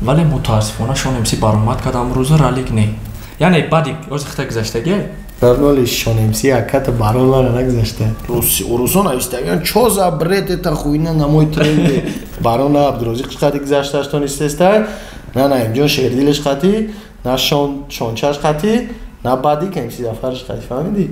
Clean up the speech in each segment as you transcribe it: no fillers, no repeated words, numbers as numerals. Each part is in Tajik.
Вале мутаассифона Шон МС баромад кард амрӯза Ралик не. Яъне баъди ози хита гузаштагӣ? Дарноли Шон МС аката баронлара нагузашта. Урусон навистагиан чо за бред это хуйня на мой тренде. Барон Абдурозиқ қати гузашташтон истестай. На Наимҷон Шердилиш қати, на Шон Шончаш қати, на баъди МС Зафарш қати, фаҳмидӣ?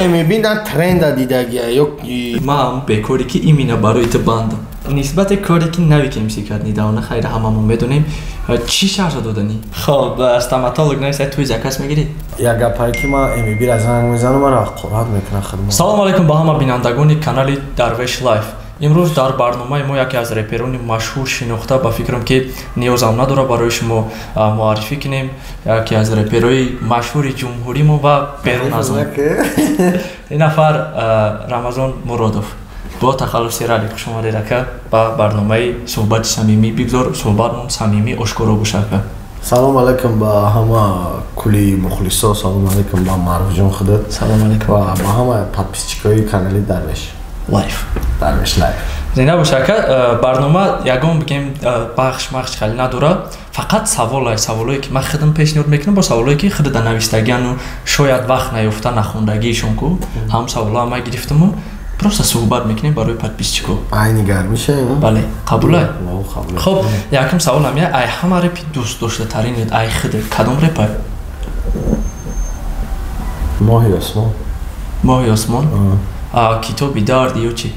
Мебин на тренда дидагия ё ман бекоре ки имина барои ту бандам. Нисбати коре ки нави ки МС кард недавно, хайр, ҳамамон медонем, чӣ шарҳ доданӣ? Хоб, стоматолог нависай, туи заказ мегирӣ? Як гапае ки ман МБ-ра занг мезанам, маро ҳақорат мекунад хидмат. Салом алейкум ба ҳама бинандагони канали Дарвеш Лайф. Имрӯз дар барномаи мо яке аз реперони машҳур шинохта, ба фикрам ки ниёзам надорад барои шумо муаррифӣ кунем, яке аз реперои машҳури ҷумҳуримо ва берун аз он. Ин нафар Рамазон Муродов бо тахаллуси Ралик. Хуш омадед, ака, ба барномаи суҳбати самимӣ. Бигзор суҳбатмон самимӣ, ошкоро бошад, ака. Салом алейкум ба ҳама кули мухлисо, салом алейкум ба Маъруфҷон худат. Салом алейкум. Ва ба ҳама подписчикои канали Дарвеш Лайф. Дарвеш Лайф. Зинда бош, ака. Барнома ягон бигем бахш махш хеле надорад, фақат саволай, саволое ки ман худам пешниҳод мекунам, бо саволое ки худада навистагиану шояд вақт наёфта нахондагиишон ку, ҳам саволоа ман гирифтаму просто суҳбат мекунем барои подписчико. Айни гармиша? Бале, қабулай? Хоб, якум саволам я: ай ҳама репи дӯст доштатаринет, ай худе кадом репай? Моҳи осмон. Моҳи осмон? Китоби дард ё чӣ?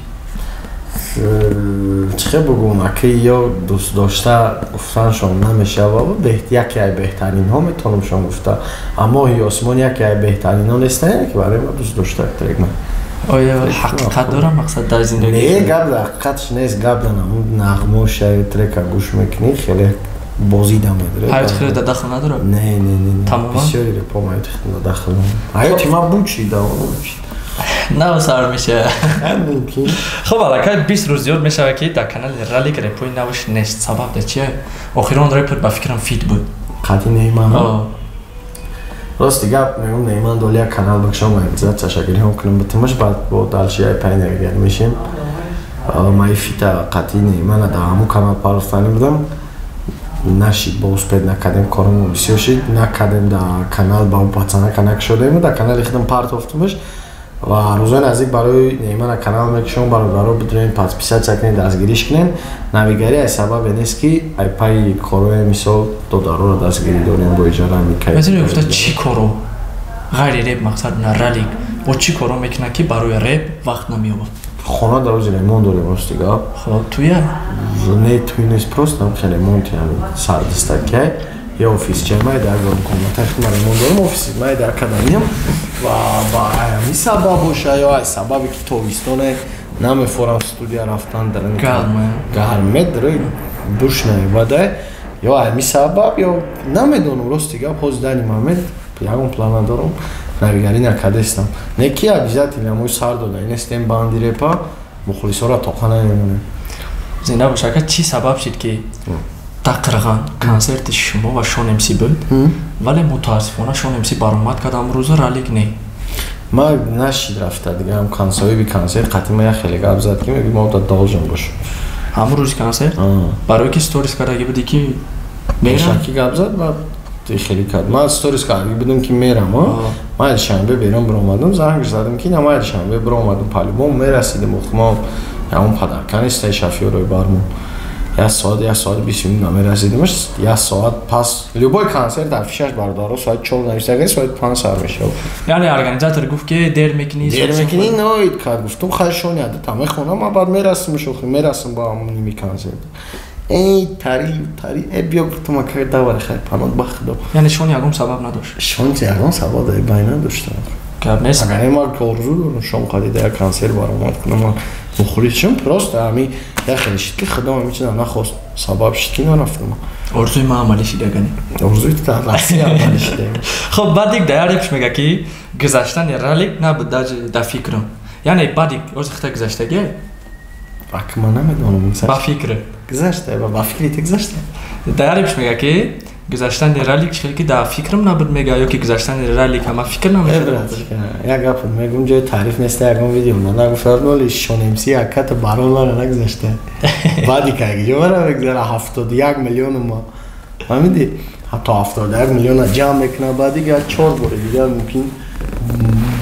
Чӣ бугум, аки, ё дӯст дошта гуфтаншон намешава, яке ай беҳтаринҳо метавонамшон гуфта, аммо моҳи осмон яке ай беҳтаринҳо неста, яке ки барои ман дӯст дошта трек ман. Оё ҳақиқат дорам, мақсад, дар зиндагӣ? Не, гап дар ҳақиқатш нест, гап дар нағмоша. Трека гӯш мекунӣ, хеле бозида медорад. Ҳаёти хеле да дахл надорад? Не, не, не. Тамоман? Бисёри репо ҳаёти хеле дахл надорад. Ҳаёти ман бучида. Нав сар меша. Мумкин. Хоб, аллакай 20 рӯз зиёд мешавад, ки дар канали Ралик репои навш нест. Сабаб дар чия? Охирон репер, ба фикрам, фит буд. Қати Нейман. Рости гап мегӯм, Нейман доли як канал бакшам, монетизатсияша кунем, битимаш, баъд бо дальше яй пай навигар мешем. Май фита қати Неймана дар ҳамун канал паростани будам, нашид, бо успеть накардем, коромон бисёр шид, накардем. Дар канал ба пацанака накушодем, дар канали худам партофтумаш ва рӯзои наздик барои Неймана канал мекушом. Бародаро, бидонед, подписаться кунед, дастгириш кунед. Навигарӣ ай сабабе нест, ки ай пайи корои, мисол, додароро дастгирӣ дорем, бо иҷора. Метавонӣ гуфта, чӣ коро ғайри реп, мақсад, на Ралик бо чӣ коро мекунад, ки барои реп вақт намеёбад? Хона дар рӯзи ремонт дорем, рости гап. Хоб, туя? Не, туй нест, просто хеле ремонти сардистакай я офисча май дар комната худма ремонт дорем, офиси май дар каданим. Ва ба ҳамин сабаб боша ё ай сабабе ки тобистоне намефорам студия рафтан, гарме дарои душ наебадай, ё ҳамин сабаб, ё намедонам, рости гап, ҳозир дани момент ягон план надорам, навигарӣ накардестам. Не ки обязательно мои сар дода инестем банди репа мухлисора тоқа намемонем. Зинда бош, ака. Чӣ сабаб шид, ки тақрибан консерти шумо ва Шон МС буд, вале мутаассифона Шон МС баромад кард амрӯза, Ралик не? Ма нашид рафта дигаам консоиби консерт қатъи ма як хеле гап зад, ки меги мо да должен бош. Ҳамун рӯзи консерт? Барое ки сторис кардаги буди, ки мешаки гап зад ва хеле кард. Ман сторис кардаги будам, ки мерам. Ман шанбе берун биромадам, занг задам, ки на, ман шанбе биромадам, по-любому мерасидем. Охма ягон подарка нестай шофёрои бармон. Як соат, 1 соат 20 минут намерасидимаш, як соат пас. Любой консерт афишаш, бародаро, соати 4 нависага, соати 5 сар мешавад. Яъне организатор гуфт, ки дер мекунӣ? Дер мекунӣ, ноид кард. Гуфтум, хай, шони адата мехонам, ма баъд мерасим, шохи мерасим ба ҳамон ними консерт. Эй, тари тари, э, биё, гуфтум, ака, давай, хай, панот ба худо. Яъне шон ягон сабаб надошт? Шон ягон сабаб дар байн надоштам. Гап нест. Агар ман орзу дорам шом қадида як консерт баромад кунам, мухлис шум, просто ҳами як хеле шид, ки худо ҳами чиза нахост, сабаб шид, ки нарафтам. Орзуи ман амалӣ шид, агани. Орзуи ту дар Россия амалӣ шида. Хоб, баъд дар як репш мега, ки гузаштани Ралик набуд дар фикрам. Яъне баъди ози хита гузаштагӣ? Ак, ман намедонам. Ба фикр. Гузашта, ба фикри ту гузашта. Дар як репш мега, ки гузаштани Ралик чихел ки дар фикрам набуд, мега, ё ки гузаштани Ралик ҳама фикр намешавад. Як гап мегум, ҷои таъриф неста, ягон видео нагуфтам, оли Шон МС аката баронлара нагузашта. Баъди каги ҷо мара мегузара 71 миллиону ма. Фаҳмидӣ? То 71 миллиона ҷамъ мекунад, баъд дигар 4 бори дигар мумкин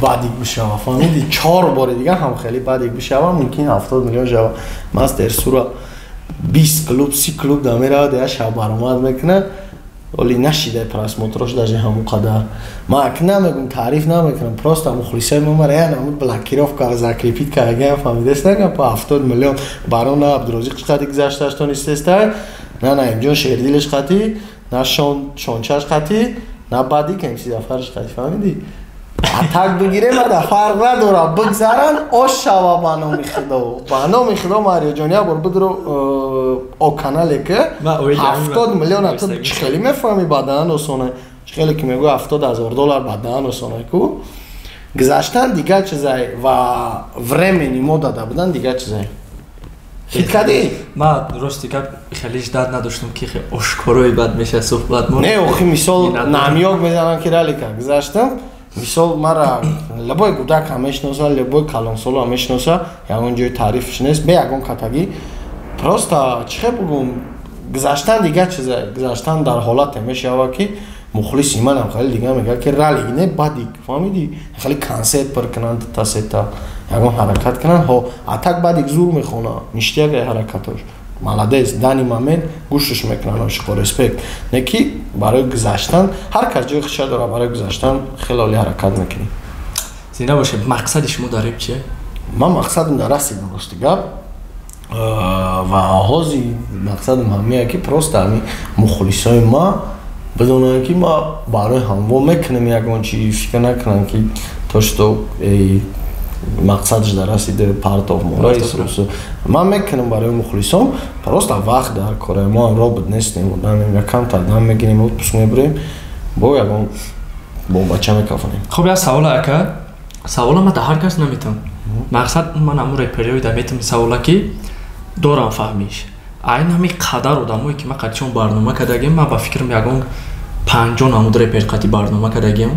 бадик бишава. Фаҳмидӣ? 4 бори дигар ҳам хеле бадик бишава, мумкин 70 миллион шава. Мастер Сура 20 клуб, 30 клуб да меравад, як шаб баромад мекунад, оли нашида просмотрош даже ҳамон қадар. Ман ак намегум, таъриф намекунам, просто мухлисои мо мара ян ҳамун блокировка закрепить кардагаям, фаҳмидест нагам, па 70 миллион барон на Абдурозиқ қати гузашташ тонистестай, на Наимҷон Шердилиш қати, на Шончаш қати, на Бадик МС Зафарш қати, фаҳмидӣ? Атак бигирем, ада фарқ надора, бигзаран, ош шава ба номи Худо. Ба номи Худо, Мариёҷон, як бор бидро о канале ки 70 миллион ту чӣ хеле мефаҳмӣ, ба даҳан осона. Чӣ хеле ки мегӯ $70,000 ба даҳан осона ку. Гузаштан дигар чизай ва времени мо дада будан дигар чизай. Хит кардӣ? Ман рости гап хеле ждать надоштам, ки ошкорои бад мешавад суҳбат. Не, охи мисол намёк мезанам, ки ралика гузаштам. Мисол мара любой гудак ҳам мешиноса, любой калонсоло ҳам мешиноса, ягон ҷои таърифш нест, бе ягон катагӣ. Просто чӣ хел бугум, гузаштан дигар чиза, гузаштан дар ҳолате мешава, ки мухлиси манам хеле дигар мегӯяд, ки ралик не, бадик, фаҳмидӣ? Хеле консерт пур кунанд, та сета ягон ҳаракат кунанд. Ҳо, атак бадик зур мехона, ништяк ҳаракатош. Молодец, данный момент гӯшаш мекунанд, ошиқо, респект. Не ки барои гузаштан ҳар кас ҷои худша дорад, барои гузаштан хеле олӣ ҳаракат мекунӣ. Зинда бошед. Мақсади шумо дар реп чие? Ман мақсадам дар расидам, рости гап. Ва ҳози мақсадам ҳамия, ки просто ҳами мухлисои ма бидонанд, ки ма барои ҳамво мекунем ягон чи, фикр накунанд, ки то что мақсадаш дар расида, партов мора. Ман мекунам барои мухлисон, просто вақт дар кора. Мо ҳам робот нестем, одамем, якамтар дам мегирем, отпуск мебурем, бо ягон бомбача мекафонем. Хуб, як савола, ака. Савола ман дар ҳар кас наметавам. Мақсад, ман ҳамун репериёи да метавам савола, ки дорам фаҳмиш. Айн ҳами қадар одамое, ки ман қатишон барнома кардагим, ман ба фикрам ягон 50 намуд репер қати барнома кардагим.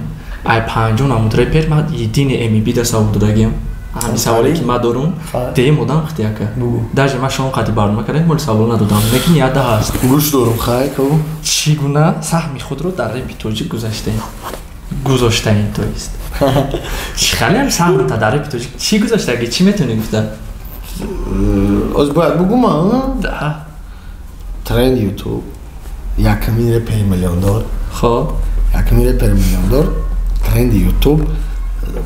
Ай 50 намуд репер ман единый МБ да савол додагим. Ҳами саволе, ки ман дорум, деем одам хти, ака. Даже ман шумо қати барнома кардагим, моли савол надодам. Лекин яда ҳаст. Гӯш дорум, хай ку. Чӣ гуна саҳми худро дар репи тоҷик гузаштаем? Гузоштаем, то есть. Чӣ хеле саҳмта дар репи тоҷик чӣ гузоштаги, чӣ метавонӣ гуфта? Оз бояд бугум, а? Да. Тренд YouTube. Якумин репери миллиондор. Хоб. Якумин репери миллиондор. Тренди YouTube.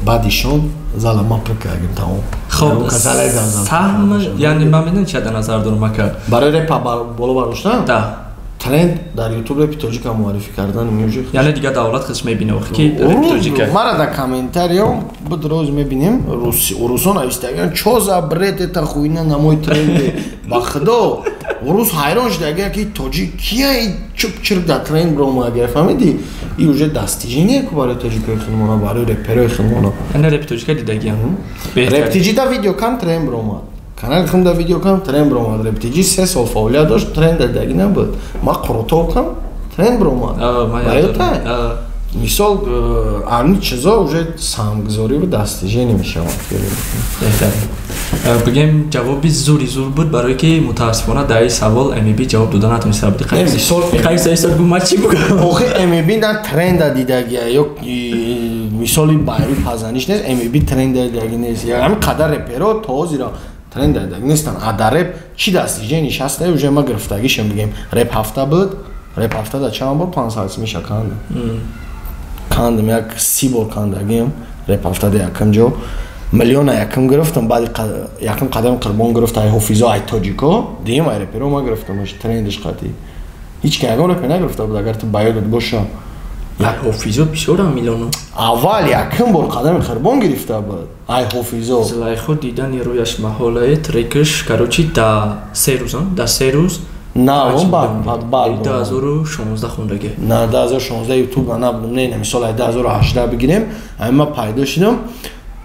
Баъдишон зала ма пур кардем, тамом. Хоб, саҳм, яъне ман медонам чи дар назар дорам, ака. Барои репа боло бардоштан? Да. Тренд дар YouTube репи тоҷика муаррифӣ кардан мюзик. Яъне дигар давлат худш мебина, охи, ки репи тоҷика. Мара дар комментариё буд, рӯз мебинем, русон навистагиан: «Чо за бред, эта хуйня на мой тренде?» Ба худо, урус ҳайрон шудагия, ки тоҷик кия чуп чирк дар тренд биромадагия, фаҳмидӣ? И уже достижение ку барои тоҷикои худмона, барои реперои худмона. Яъне репи тоҷика дидагиам. Рептиҷи да видеокам тренд биромад. Канали худм да видеокам тренд биромад. Рептиҷи 3 сол фаъолият дошт, тренд дидагӣ набуд. Ма қурутовкам тренд биромад. Баётай? Мисол, ҳамин чизо уже саҳмгузорӣ ва достижение мешавад. Бигем, ҷавоби зури зур буд, барое ки мутаассифона дар ин савол МБ ҷавоб дода натониста буд. Мисол ман чӣ бугам? Охи, МБ на тренда дидагия ё мисоли байри пазаниш нест, МБ тренда дидагӣ нест. Ҳамин қадар реперо то ҳозира тренда дидагӣ нестанд. А дар реп чӣ достижение шаста уже ма гирифтагишем, бигем, реп ҳафта буд, реп ҳафта да чанд бор 500 меша кандам. Кандам, як 30 бор кандагим. Реп ҳафтада якум ҷо, миллиона якум гирифтам, баъди якум қадам Қурбон гирифт, ай ҳофизо, ай тоҷико, дуюм ай реперо ма гирифтам трендиш қатӣ. Ҳеҷ ки ягон репер нагирифта буд, агар ту ба ёдат боша. Ай ҳофизо бисёрам миллионо. Аввал якум бор қадами Қурбон гирифта буд ай ҳофизо. Зулайхо дидани рӯяш маҳолае трекш, короче, да 3 рӯза, да 3 рӯз. На, он баъд. 2016 хондагӣ. На, 2016 ютуб набудам. Не, мисол, ай 2018 бигирем, ай ма пайдо шудам,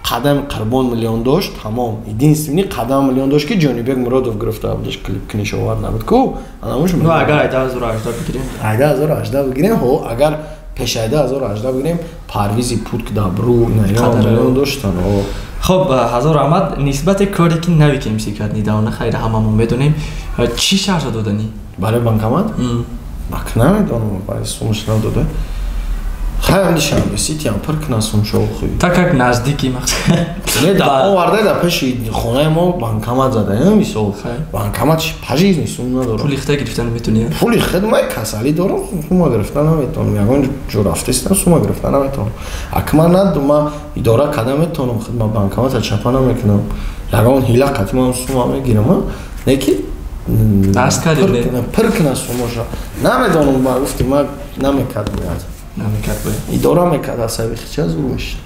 қадами Қурбон миллион дошт, тамом. Единственный қадам миллион дошт, ки Ҷонибек Муродов гирифта будаш, клип киниш овард набуд ку анамуш. Ну, агар ай 2018 бигирем. Ай 2018 бигирем, ҳо, агар пеш ай 2018 бигирем, Парвизи путк дабру миллион доштан, ҳо. Хоб, ҳазор раҳмат. Нисбати коре, ки нави КМС кард недавно, хайр, ҳамамон медонем, чӣ шарҳ доданӣ? Барои банкомат. Ак намедонам, баъди сумаш надода. Хай дишанбе ситиам пир кунам сумшо хуй. Так как наздики мақсад. Не да оварда да пеши хонаи мо банкомат зада, мисол. Банкомат по жизни сум надорам. Пули хита гирифтан метуни? Пули хид май касалӣ дорам, сума гирифта наметавонам. Ягон ҷо рафтаистам, сума гирифта наметавонам. Ак ман надум, ман идора карда метавонам, хид ма банкомата чапа намекунам. Ягон ҳила қатӣ ман сума мегирам, не ки даст кардем. Пир кунам сумоша. Намедонам, ба гуфти ман намекардам. Намекард бояд. Идора мекард, асаби хича зур мешид.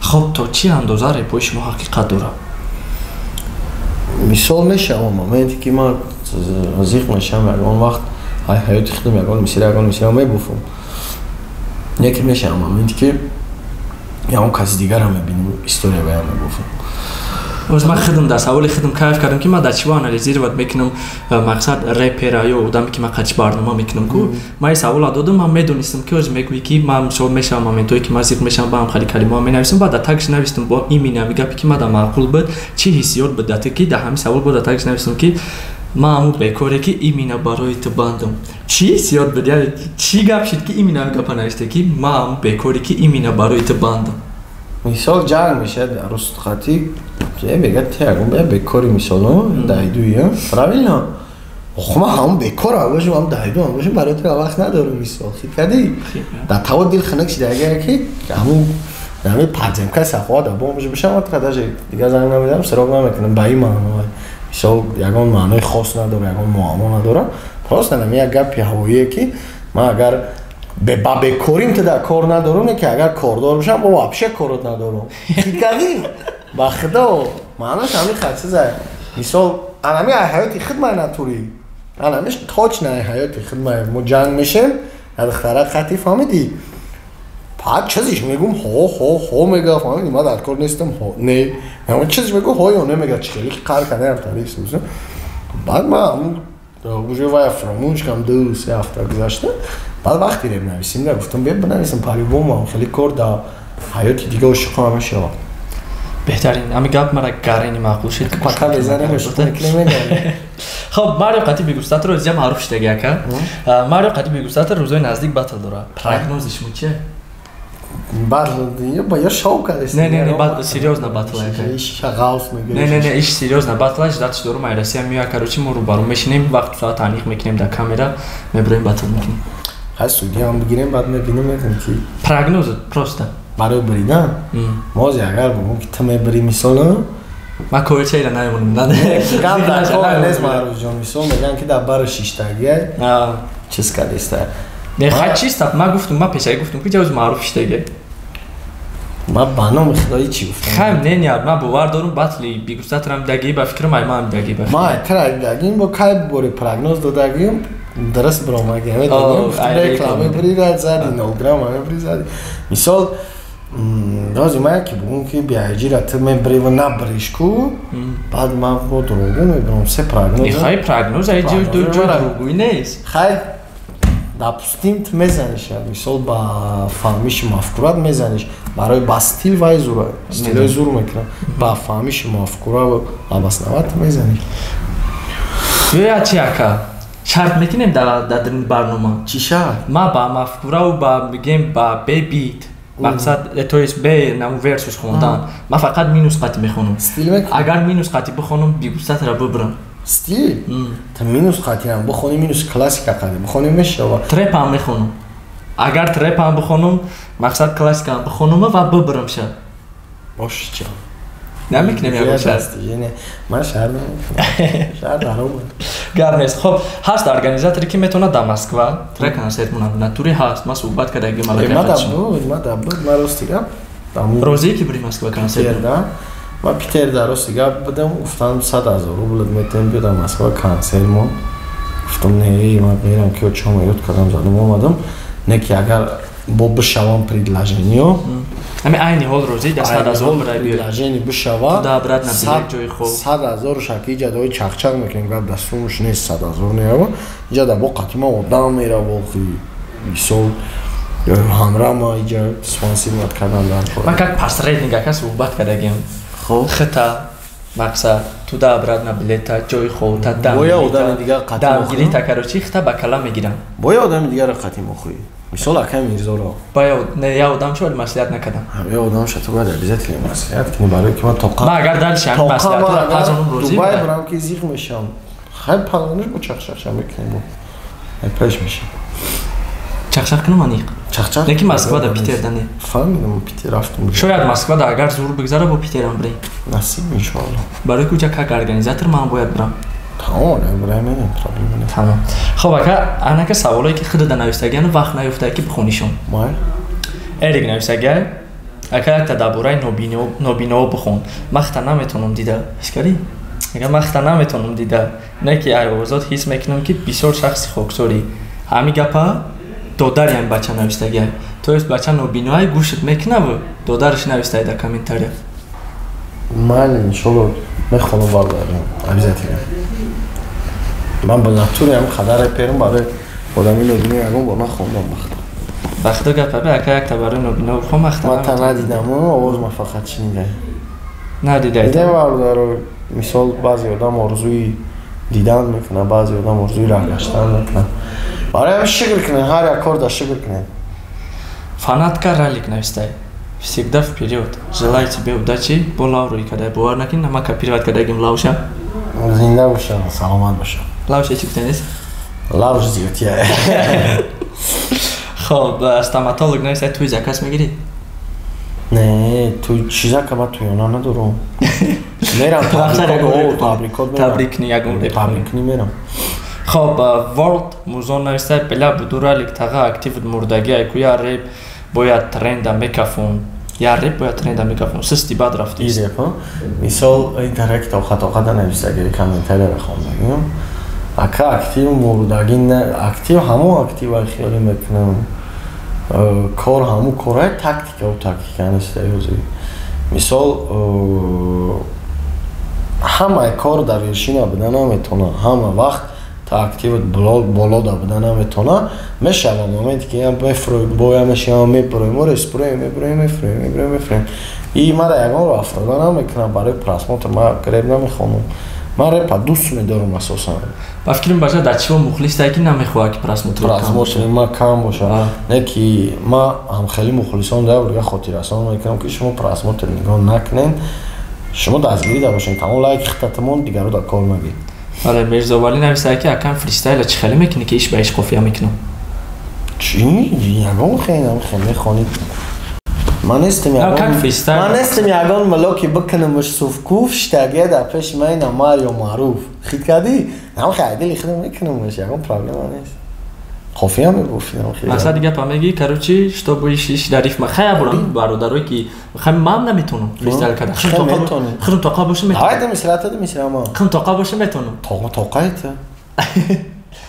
Хоб, то чӣ андоза репои шумо ҳақиқат дорад? Мисол мешавам, моменте ки ман зиқ мешавам, ягон вақт ай ҳаёти худам ягон мисира мебуфам. Не ки мешавам моменте ки ягон каси дигара мебинам, история баян мебуфам. Боз ман худам дар саволи худам кайф кардам, ки ман дар чиво анализировать мекунам, мақсад репера ё одаме ки ман қачи барнома мекунам ку. Ман ин савола додам, ман медонистам ки оз мегӯӣ ки ман мисол мешавам моментое ки ман зиқ мешавам, ба ҳам хали калимаҳо менависам, баъд дар тагш навистам бо именно ҳами гапе ки ман дар маъқул буд, чӣ ҳиссиёт буд дар ту ки дар ҳамин савол бо дар тагш навистам ки ман ҳамун бекоре ки именно барои ту бандам. Чӣ ҳиссиёт буд? Яъне чӣ гап шид ки именно ҳамин гапа нависте ки ман ҳамун бекоре ки именно барои ту бандам? Мисол ҷанг мешавад рустхатӣ, мегӯяд ти ягон бекори мисоло дайдуя, правильно? Охо ман ҳамун бекорам бошам, ҳам дайдуам бошам, барои ту вақт надорам мисол. Хит кардӣ? Дар таво дил хунук шида, агар ки ҳамун ҳамин подземка сафоа дар бом бошам, ман тра даже дигар занг намедиҳам, сироғ намекунам ба ин маъно. Мисол ягон маънои хос надорад, ягон муаммо надорад. Просто ҳамин як гапи ҳавоие ки ман агар ба бекорим ту дар кор надорам, не ки агар кордор бошам, бо вообще корот надорам. Хит кардӣ? Ба худо, маънош ҳамин хатсиза. Мисол, анами ай ҳаёти худ май натурӣ. Анамиш точно ай ҳаёти худ май. Мо ҷанг мешем, духтара хати фаҳмидӣ? Баъд чизиш мегум ҳо ҳо ҳо мега, фаҳмидӣ? Ман дар кор нестам, ҳо не. Ҳамон чизиш мегум ҳо ё не мега, чӣ хеле қар кардаам тариф сӯза. Баъд ман ҳамун уже вай фаромӯш кардам, 2-3 ҳафта гузашта. Баъд вақти реп нависим, да гуфтам бия бинависам, по-любому хеле кор дар ҳаёти дига ошиқона мешавад. Беҳтарин, ҳамин гап мара гарини маъқул шуд. Пока безанем, мегӯем. Хоб, Марио қати бигустатро зиям маъруф шудаги ака. Марио қати бигустатро рӯзои наздик батл дорад. Прогнози шумо чие? Батл ё шоу кардест? Не, не, не, батл серьёзно батл ака. Иш ғавс мегӯяд. Не, не, не, иш серьёзно батл аш датш дорум, ай Россия меояд, короче, мо рӯбарӯ мешинем, вақту соат аниқ мекунем дар камера, мебироем батл мекунем. Хай судиям бигирем, баъд мебинем, мекунем ки. Прогноз просто. Барои бридан? Мози агар бигӯм ки ту мебирӣ мисол, ман корчаира намемонам. Гап дар кор нест, Маъруфҷон, мисол мегӯянд ки дар бари шиштагиай чиз кардиста. Не, хай чиста, ман гуфтум, ман пешаги гуфтум ки ҷавоз маъруф шиштагиай. Ман ба номи худои чӣ гуфтам? Хай не, не, ман бовар дорум батли бигустатрам дагӣ ба фикрам, ай ман дагӣ ба фикрам. Ман тра дагим бо кай бори прогноз додагим, дуруст биромагӣ. Реклама бри зади, 0 грамм бри зади. Мисол рози ман ки бугум ки биаҷира ту мебри ва набриш ку, баъд ман бо дурӯғу мебирам, се прогноз. Хай прогноз ай ҷой дурӯғгӯӣ нест. Хай допустим ту мезаниш, мисол ба фаҳмиши мафкурат мезаниш, барои ба стил вай зура, стилои зур мекунам, ба фаҳмиши мафкура ва обосноват мезаниш. Ё чи ака? Шарт мекунем дар барнома. Чӣ шарт? Ман ба мафкураву ба бигем ба бебит мақсад, то есть бе наму версус хондан. Ман фақат минус қати мехонам. Стил мекунам. Агар минус қати бихонам, бигустатра бибирам. Стил? Та минус қати бихонӣ, минус классика қати бихонӣ мешава. Треп ҳам мехонам. Агар треп ҳам бихонам, мақсад классика ҳам бихонам ва бибирам ша. Бош ча. Намекунем ягон шарт. Ман шарт намекунам. Шарт ҳаром. Гап нест. Хоб, ҳаст организаторе ки метавонад дар Москва трек консерт монад. Натури ҳаст. Ман суҳбат кардагим малака. Ман да буд, ман рости гап. Розие ки бири Москва консерт. Ман Питер да рости гап будам, гуфтам 100,000 рубл метем биё дар Москва консерт мон. Гуфтам не, ман мерам ки чома ёд кардам, задам омадам. Не ки агар бо бишавам предложениё. Ами айни ҳол розӣ да 100,000 барои биё. Предложение бишава. Да обратно билет ҷои хоб. 100,000 шаки иҷа дои чақчақ мекунем, гап да сумуш нест 100,000 неява. Иҷа да бо қатима одам мерава охи. Мисол ҳамрама иҷа спонсировать кардан дар кор. Ман как посредник ака суҳбат кардагим. Хоб. Хита мақсад Туда обратно билета, ҷои ховта, дамгирита, короче, хита ба кала мегирам. Бо я одами дигарро қатъи мохӯӣ. Мисол акай Мирзоро. Ба я не, я одам шо маслиҳат накардам. Я одам ша ту бояд обязательно маслиҳат кунӣ, барои ки ман тоқа. Ман агар дальше ҳамин маслиҳатро пазонум розӣ. Дубай бурам ки зиқ мешам. Хай пазониш бо чақчақша мекунем бо. Пеш мешам. Чақчақ кунам аниқ. Чақчақ. Лекин Москвада, Питерда не. Фаҳмидам, Питер рафтум. Шояд Москвада агар зур бигзара, бо Питерам бирем. Насиб иншоалло. Барои ки уҷа как организатор ман бояд бирам. Тамом, бирем, мерем, проблема нест. Тамом. Хоб ака, анака саволое ки худада навистагиану вақт наёфтае ки бихонишон. Май. Эрик навистагиай. Ака, якта дар бораи нобиноҳо бихон. Ман хита наметавонам дида. Ҳис кардӣ? Мегам, ман хита наметавонам дида. Не ки ай овозот ҳис мекунам, ки бисёр шахси хоксорӣ. Ҳамин гапа додари ҳамин бача навистагиай. То есть бача нобиноай, гӯшат мекунаву додараш навистае дар комментария. Майли, иншолло мехонам, бародарам, обязательно. Ман ба натуре ҳам қадар реперам, барои одами нобино ягон бор нахондам вақт. Ба худо гап аби, ака, якта барои нобино бихон, ман хита Ман та надидам, овоз ма фақат шунидам. Надидай. Дидем, бародаро, мисол баъзе одам орзуи дидан мекунад, баъзе одам орзуи раҳ гаштан мекунад. Барои ҳамин шукр кунед, ҳар як кор дар шукр кунед. Фанатка Ралик навистай. Всегда вперед. Желаю тебе удачи. Бо лав рӯй кадай. Бовар накунӣ, ма копировать кардагим лавша. Зинда боша, саломат боша. Лавша чӣ гуфтанест? Лавш зиёдтия. Хоб, стоматолог навистай, туй заказ мегирӣ? Не, туй чиза ка, ман туёна надорам. Мерам табрикот, табрикни ягон реп. Табрикни мерам. Хоб, World Музон навистай, бела буду Ралик таға актив мурдаги айку я реп бояд тренда мекафон. Я реп бояд тренда мекафон. Систи бад рафтист. И реп, мисол ин тарак тоқа тоқа да нависаги комментарияро хондагим. Ака, актив мурдаги не, актив ҳамон актива хиёлӣ мекунам. Кор ҳамун корай, тактика тактика нест ҳозир. Мисол ҳамаи кор дар вершина буда наметавонад, ҳама вақт та активат болода буда наметавонад. Мешава моменте ки я мефрои, боя мешава, меброем, мо респроем, меброем, мефроем, меброем, мефроем. И мара ягон афрода намекунам барои просмотр, ман реп намехонам. Ман репа дӯст медорам асосан. Ба фикрам, баша дар чиво мухлисае ки намехоҳад ки просмотр просмотри ма кам боша. Не ки ма ҳам хеле мухлисон да бурга хотиррасон мекунам, ки шумо просмотр нигоҳ накунед, шумо дастгирӣ да бошед, тамом лайк хитатамон, дигаро да кор нагиред. Бале, Мирзовалӣ нависае, ки акам, фристайла чӣ хеле мекунӣ, ки иш ба иш қофия мекунам? Чӣ? Ягон хел мехонид. Ман нестам ягон, ман нестам ягон мулоки бикунамш суфкуф штагия дар пеши ман ина Марио маъруф. Хит кардӣ? Ҳам хайдили худам мекунамш, ягон проблема нест. Қофия мегуфтам хеле. Мақсади гапа мегӣ, короче, чтобы иш дар рифма. Хай бурам бародарое ки хай ман наметавонам фристайл карда. Худам тоқа боша метавонам. Ҳайда мисра та мисра ма. Худам тоқа боша метавонам. Тоқа тоқаита.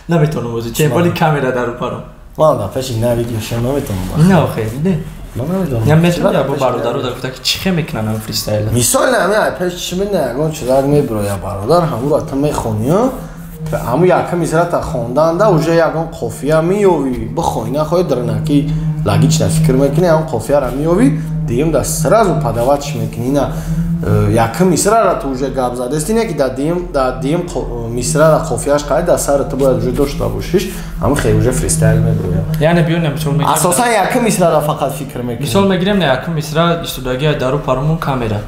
Наметавонам озӣ. Че боли камера дар рӯпарам. Ман дар пеши на видеошам наметавонам. Не, охе, не. Ман намедонам. Я метавонам бо бародаро дар гуфта, ки чӣ хе мекунанд ам фристайла. Мисол ами ай пеш чӣ мена ягон чизак меброя, бародар, ҳамуро та мехонӣ, ҳаму якам мисрата хонданда уже ягон қофия меёвӣ, бихоҳӣ нахоҳӣ, дарнаки логично фикр мекунӣ, ҳамон қофияро меёвӣ, дигим да сразу подаватьш мекунӣ. На якм мисрара ту уже гап задести, не ки дар дигим мисрара қофияш қай дар сари ту бояд уже дошта бошиш, ҳамин хел уже фристайл меброяд. Яъне биёнем, мисол мегирем, асосан якм мисрара фақат фикр мекунӣ. Мисол мегирем, на якм мисра истодагии дару парумон камера.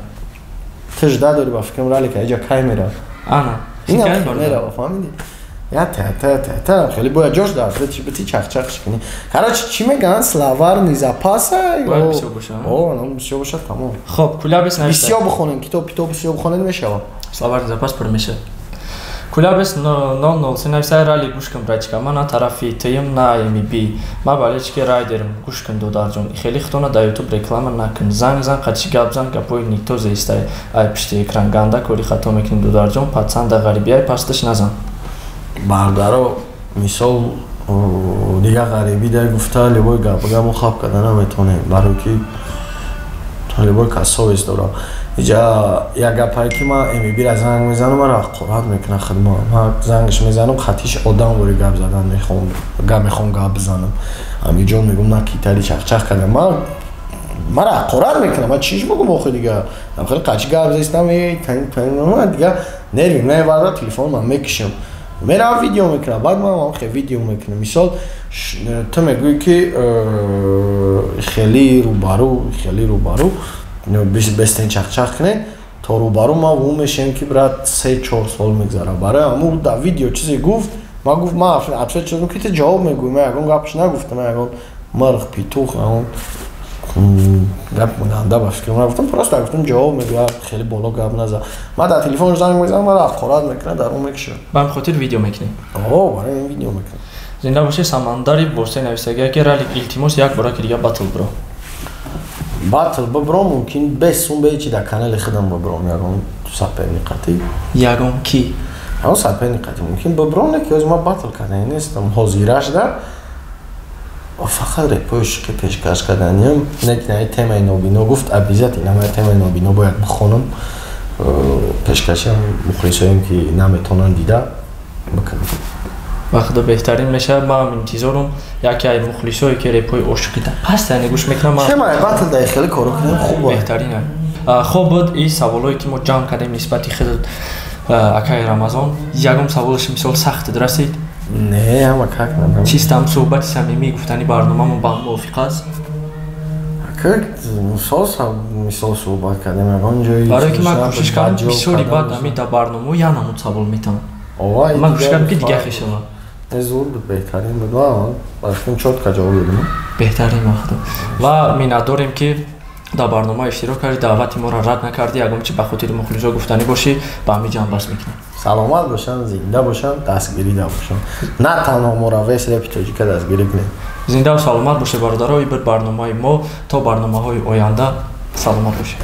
Ту жда дорӣ, ба фикрам, Ралика иҷа камера. Ана. Инам камера, фаҳмидӣ? Я та та та та хеле бояд ҷош дар чи бити чахчахш кунӣ. Короче, чӣ мегӯянд, словарный запас бояд бисёр боша. О, нам бисёр боша, тамом. Хоб, Кулябес навишта. Бисёр бихонем, китоб китоб бисёр бихонем, мешавад. Словарный запас пур мешавад. Кулябес 003 нависта: Рали, гӯш кун, братчика, ман на тарафи тм, на мб, ма болельщики Райдерм. Гӯш кун, додарҷон, хеле хитона дар ютуб реклама накун, занг зан, қачи гап зан, гапои нито зестай ай пишти экран, ганда кори хато мекунӣ, додарҷон, пацан да ғарибиай, пасташ назан. Бардаро, мисол дига ғарибӣ дай гуфта любой гапга мо хаб карда наметавонем, барои ки любой кас совесть дорам. Иҷа як гапае ки ман мбра занг мезанам, маро ҳақорат мекунад хидма. Ман зангаш мезанам, хатиш одам вори гап задан мехоҳам, гап мехоҳам гап бизанам. Амиҷон, мегӯм, на китари чахчах кардам, ман Мара ҳақорат мекунам, ман чиш бигум охи дига? Ман хеле қачи гап зестам, эй тан тан дига нерви меварда, телефон ман мекишам. Мерам видео мекунам, баъд ман ҳам хеле видео мекунам. Мисол, ту мегӯӣ ки хеле рӯбарӯ, хеле рӯбарӯ бестен чақчақ кунед, то рӯбарӯ ман ву мешем ки брат 3-4 сол мегзара. Барои ҳамун дар видео чизе гуфт, ман гуфт, ман ответ шудам ки ту ҷавоб мегӯӣ, ман ягон гапш нагуфтам, ман ягон мирғ, петух, ягон гап ганда ба фикрам нагуфтам, просто гуфтам ҷавоб мегӯяд, хеле боло гап наза. Ман дар телефон занг мезанам, ман ҳақорат мекунад, дар он мекушам. Ба ҳамин хотир видео мекунӣ? О, барои ин видео мекунам. Зинда бошӣ. Самандари Босе нависагия ки Ралик, илтимос, як бора ки дига батл бро. Батл бибром, мумкин без сум, бе чи, дар канали худам бибром, ягон соперник қатӣ. Ягон ки? Ягон соперник қатӣ мумкин бибром, не ки ҳозир ман батл кардани нестам, ҳозираш да фақат репои ишқӣ пешкаш карданиям. Не ки наи темаи нобино гуфт, обязательно ман темаи нобино бояд бихонам, пешкашиам мухлисоем ки наметавонанд дида бикунам. Ба худо, беҳтарин мешавад. Ман интизорум, яке ай мухлисое ки репои ошиқӣ пастане гӯш мекунам. Темаи батл дар хеле коро кунем, хуб. Беҳтарин. Хоб буд и саволое ки мо ҷамъ кардем нисбати худ, акаи Рамазон. Ягон саволаш мисол сахтд расид? Не, ҳама как надам. Чистам суҳбати самимӣ гуфтани барномамо ба мувофиқ аст? Как мисол, мисол суҳбат кардем, ягон ҷои Барое ки ман кӯшиш кардам бисёри, баъд ами дар барномао як намуд савол метавон. Ман кӯшиш кардам ки дига хешава. Зур буд, беҳтарин буд, ба фикрам чётко ҷавоб додем. Беҳтарин, вақт ва миннатдорем ки дар барнома иштирок кардӣ, даъвати моро рад накардӣ. Ягон чи ба хотири мухлисо гуфтанӣ бошӣ, ба ҳамин ҷамъбаст мекунем. Саломат бошанд, зинда бошанд, дастгирида бошанд, на танҳо моро, весь репи тоҷика дастгирӣ кунед. Зиндаву саломат бошед, бародаро. Ин буд барномаи мо. То барномаҳои оянда саломат бошед.